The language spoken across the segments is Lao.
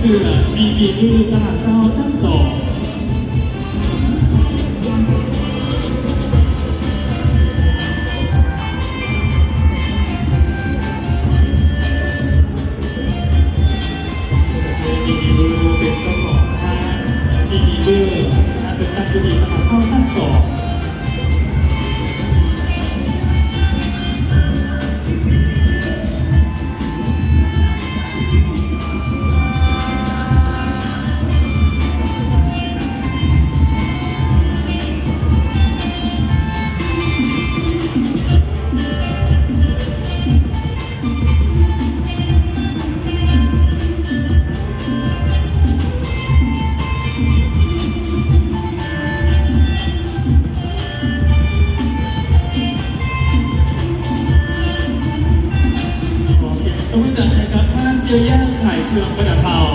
ເພື່ອມີມີມື້ຕະຫຼາດເຊົ້າຊັ້ນສອງ. ມີມີເບີເປັນເຈົ້າຂອງຮ້ານ ມີມີເບີ ເປັນນັກດົນຕີຕະຫຼາດເຊົ້າຊັ້ນສອງ. ຂໍສຽງຕົບມືດັງໃຫ້ກັບຮ້ານເຈ້ຍາຂາຍເຄື່ອງປະດັບເບົາ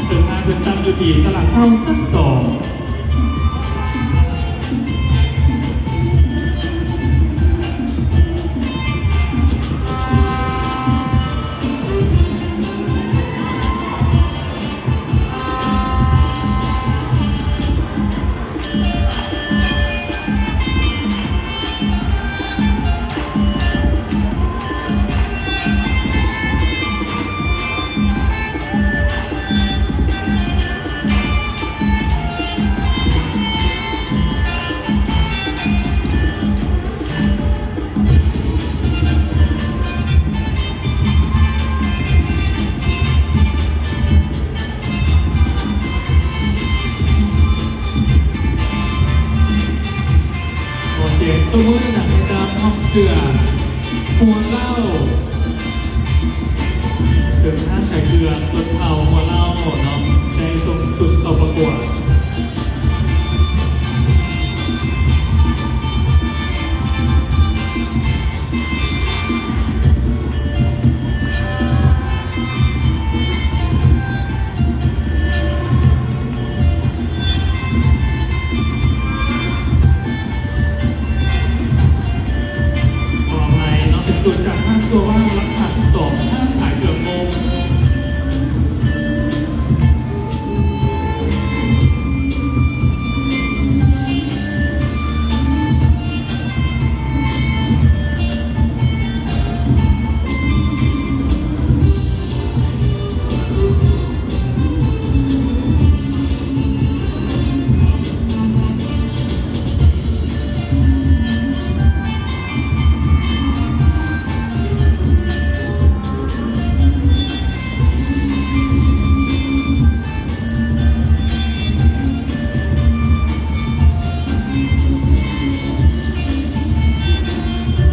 ເຊິ່ງຮ້ານເພິ່ນຕັ້ງຢູ່ທີ່ຕະຫຼາດເຊົ້າຊັ້ນສອງ. ຂໍສຽງຕົບມືດັງໃຫ້ກັບຫ້ອງເສື້ອຫົວເຫຼົ່າ ເຊິ່ງຮ້ານຂາຍເຄື່ອງຊົນເຜົ່າຫົວເຫຼົ່າເນາະ ໄດ້ສົ່ງຊຸດເຂົ້າປະກວດ. ຂໍອະໄພເນາະ ເປັນສ່ວນຈາກຫ້າງຄົວວາງ ລະຫວ່າງຫ້າງສອງ ຫ້າງຂາຍເຄື່ອງນົມ.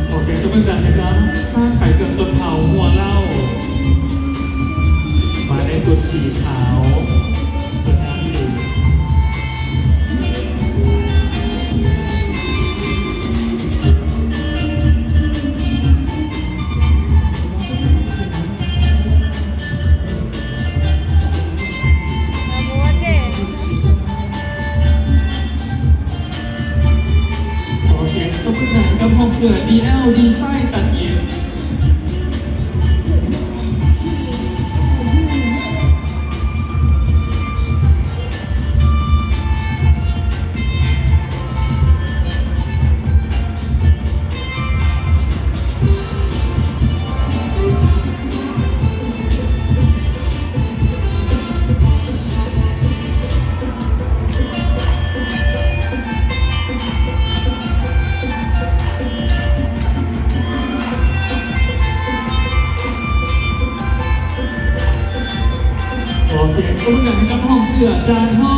ຂໍສຽງຕົບມືດັງໃຫ້ກັບຮ້ານຂາຍເຄື່ອງຊົນເຜົ່າຫົວເຫຼົ່າ ມາໃນຊຸດສີຂາວ ສວຍງາມອີ່ຫຼີ. ຂໍສຽງຕົບມືດັງກັບຫ້ອງເສື້ອ ດີແອລ ດີໄຊ ຕັດເຢັບ. ຂໍສຽງຕົບມືດັງໃຫ້ກັບຫ້ອງເສື້ອ ດານຮໍ. ຂໍສຽງຕົບມືດັງໃຫ້ກັບຫ້ອງເສື້ອ ດານຮໍ.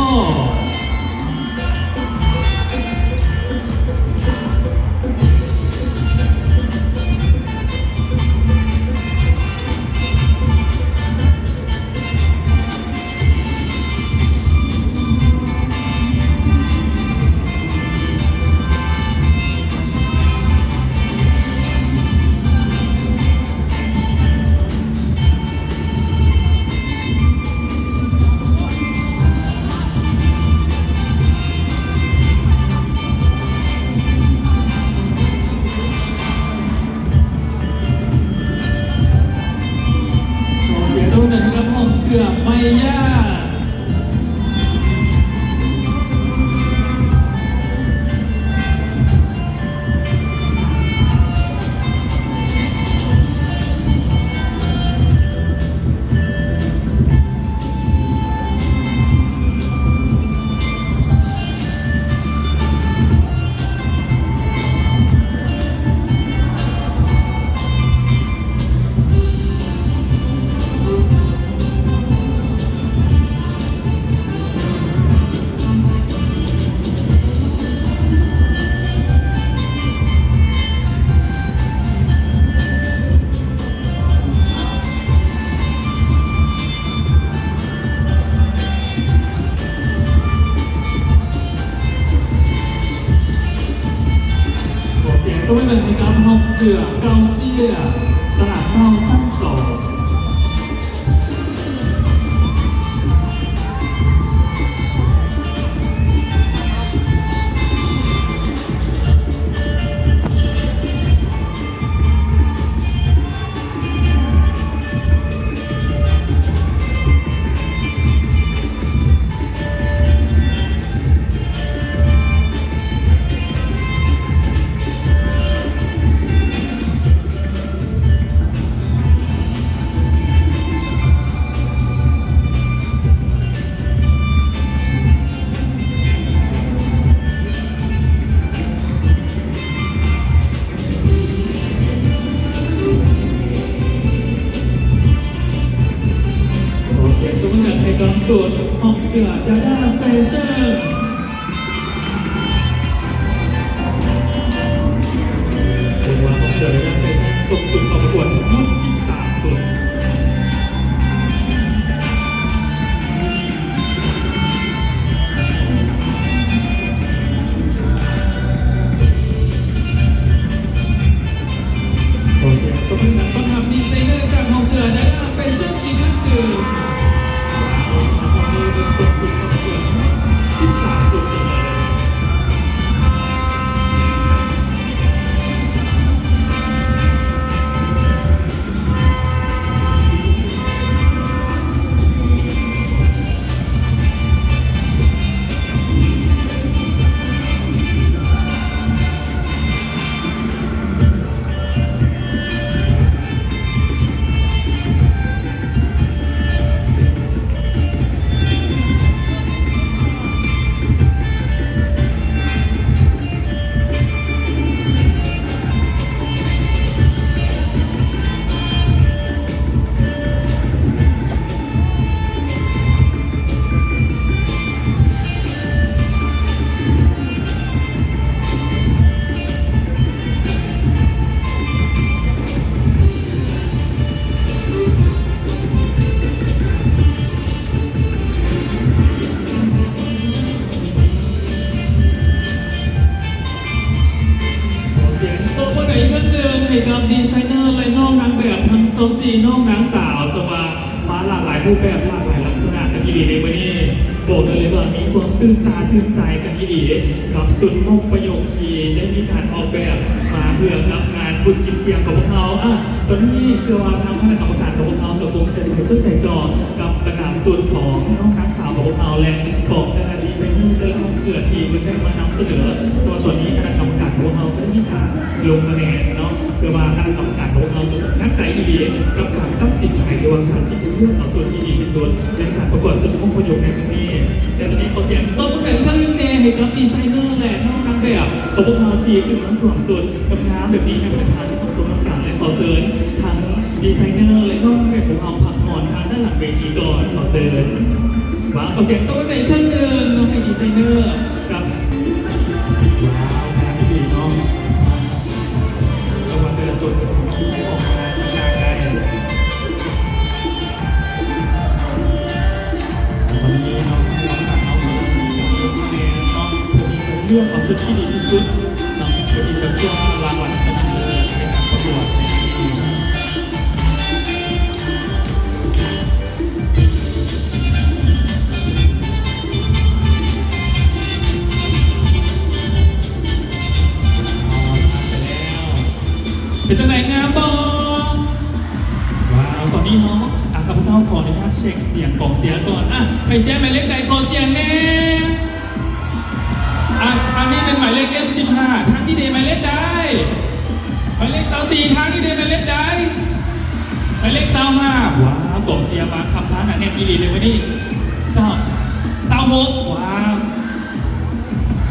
ຕໍ່ໄປເປັນກິດຈະກຳຫ້ອງເສື້ອເກົ່າເຊຍ ຕະຫຼາດເຊົ້າຊັ້ນສອງ. ຂໍສຽງຕົບມືໃຫ້ກັບຊຸດຫ້ອງເສື້ອ ດາດາ ແຟຊັ່ນ. ເຊິ່ງວ່າຫ້ອງເສື້ອ ດາດາ ແຟຊັ່ນ ສົ່ງຊຸດເຂົ້າປະກວດທັງໝົດສິບສາມຊຸດ. ຂໍສຽງຕົບມືດັງໆ ຕ້ອນຮັບດີໄຊເນີຈາກຫ້ອງເສື້ອ ດາດາ ແຟຊັ່ນ ອີກຄັ້ງໜຶ່ງ. ວ້າວ ທັງໝົດນີ້ເປັນຊຸດເຂົ້າປະກວດທັງໝົດສິບສາມຊຸດເລີຍ. ຂໍສຽງຕົບມືໃຫ້ອີກຄັ້ງໜຶ່ງໃຫ້ກັບດີໄຊເນີ ແລະ ນ້ອງນາງແບບທັງຊາວສີ່ນ້ອງນາງສາວ ເຊິ່ງວ່າມາຫຼາກຫຼາຍຮູບແບບ ຫຼາກຫຼາຍລັກສະນະກັນອີ່ຫຼີໃນມື້ນີ້. ບອກໄດ້ເລີຍວ່າມີຄວາມຕື່ນຕາຕື່ນໃຈກັນອີ່ຫຼີ ກັບຊຸດມົ້ງປະຍຸກທີ່ໄດ້ມີການອອກແບບມາເພື່ອກັບງານບຸນກິນຈຽງຂອງພວກເຮົາ. ອາ ຕອນນີ້ເຊື່ອວ່າທາງຄະນະກຳມະການຂອງພວກເຮົາກໍຄົງຈະໄດ້ຈົດໃຈຈ່ອງກັບບັນດາຊຸດຂອງນ້ອງນາງສາວຂອງພວກເຮົາ ແລະ ຂອງແຕ່ລະດີໄຊເນີແຕ່ລະຫ້ອງເສື້ອທີ່ເພິ່ນໄດ້ມານຳສະເໜີ. ເຊິ່ງວ່າຕອນນີ້ຄະນະກຳມະການຂອງພວກເຮົາກໍໄດ້ມີການລົງຄະແນນເນາະ. ເຊື່ອວ່າຄະນະກຳມະການຂອງພວກເຮົາກໍໜັກໃຈອີ່ຫຼີກັບການຕັດສິນໃຈ ຫຼືວ່າການທີ່ຈະເລືອກເອົາຊຸດທີ່ດີທີ່ສຸດໃນການປະກວດຊຸດມົ້ງປະຍຸກໃນຄັ້ງນີ້. ແຕ່ຕອນນີ້ຂໍສຽງຕົບມືອີກຄັ້ງໜຶ່ງແດ່ໃຫ້ກັບດີໄຊເນີ ແລະ ນ້ອງນາງແບບຂອງພວກເຮົາທີ່ຂຶ້ນມາສວມຊຸດ ງາມໆແບບນີ້ໃຫ້ບັນດາທ່ານໄດ້ຮັບຊົມນຳກັນ ແລະ ຂໍເຊີນທັງດີໄຊເນີ ແລະ ນ້ອງນາງແບບຂອງເຮົາພັກຜ່ອນທາງດ້ານຫຼັງເວທີກ່ອນ. ຂໍເຊີນ. ວ້າວ ຂໍສຽງຕົບມືອີກຄັ້ງໜຶ່ງເນາະ ໃຫ້ດີໄຊເນີກັບ ວ້າວ ງາມອີ່ຫຼີເນາະ. ເພາະວ່າແຕ່ລະຊຸດກໍສາມາດໃສ່ອອກງານຕ່າງໆໄດ້. ຕອນນີ້ເນາະ ທາງກຳມະການເຮົາກຳລັງມີການລົງຄະແນນເນາະ ເພື່ອທີ່ຈະເລືອກເອົາຊຸດທີ່ດີທີ່ສຸດເນາະ ເພື່ອທີ່ຈະເພື່ອຮັບລາງວັນຊະນະເລີດໃນການປະກວດໃນຄັ້ງນີ້. ເປັນຈັ່ງໃດ ງາມບໍ່? ວ້າວ ຕອນນີ້ເຮົາ ອາ ຂ້າພະເຈົ້າຂໍອະນຸຍາດເຊັກສຽງກອງເຊຍກ່ອນ. ອາ ໃຜເຊຍໝາຍເລກໃດ ຂໍສຽງແດ່. ອາ ທາງນີ້ເປັນໝາຍເລກ ເອັມສິບຫ້າ ທາງນີ້ເດ ໝາຍເລກໃດ? ໝາຍເລກຊາວສີ່ ທາງນີ້ເດ ໝາຍເລກໃດ? ໝາຍເລກຊາວຫ້າ. ວ້າວ ກອງເຊຍມາຄັບຄ້າໜາແໜ້ນອີ່ຫຼີໃນມື້ນີ້. ເຈົ້າ ຊາວຫົກ. ວ້າວ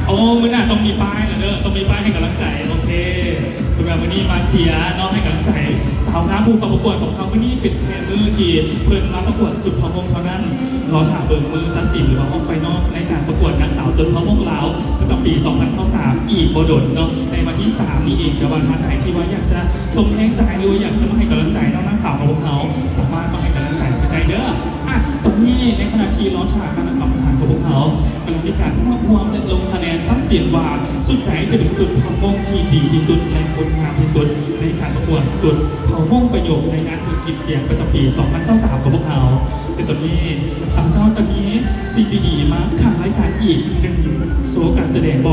ໂອ້ ມື້ໜ້າຕ້ອງມີປ້າຍແລ້ວເດີ ຕ້ອງມີປ້າຍໃຫ້ກຳລັງໃຈ. ໂອເຄ ເພາະວ່າມື້ນີ້ມາເຊຍເນາະ ໃຫ້ກຳລັງໃຈສາວງາມຜູ້ເຂົ້າປະກວດຂອງເຮົາ. ມື້ນີ້ເປັນແຄ່ມື້ທີ່ເພິ່ນມາປະກວດຊຸດເຜົ່າມົ້ງເທົ່ານັ້ນ. ລໍຖ້າເບິ່ງມື້ຕັດສິນ ຫຼືວ່າຮອບໄຟນອລໃນການປະກວດນາງສາວຊົນເຜົ່າມົ້ງລາວ ປະຈຳປີສອງພັນຊາວສາມ ອີກບໍ່ດົນເນາະ ໃນວັນທີສາມນີ້ເອງ. ແຕ່ວ່າທ່ານໃດທີ່ວ່າຢາກຈະສົ່ງແຮງໃຈ ຫຼືວ່າຢາກຈະມາໃຫ້ກຳລັງໃຈເນາະ ນາງສາວຂອງພວກເຮົາ ສາມາດມາໃຫ້ກຳລັງໃຈເພິ່ນໄດ້ເດີ. ອາ ຕອນນີ້ໃນຂະນະທີ່ລໍຖ້າຄະນະກຳມະການຂອງພວກເຮົາກຳລັງມີການຮວບຮວມ ແລະ ລົງຄະແນນຕັດ ສິນວ່າຊຸດໃດຈະເປັນຊຸດເຜົ່າມົ້ງທີ່ດີທີ່ສຸດ ແລະ ງົດງາມທີ່ສຸດ ໃນການປະກວດຊຸດເຜົ່າມົ້ງປະໂຫຍກໃນງານບຸນກິນຈຽງປະຈຳປີສອງພັນຊາວສາມຂອງພວກເຮົາ. ແຕ່ຕອນນີ້ຂ້າພະເຈົ້າຈະມີສິ່ງດີໆມາຂັງລາຍການອີກໜຶ່ງໂຊການສະແດງ.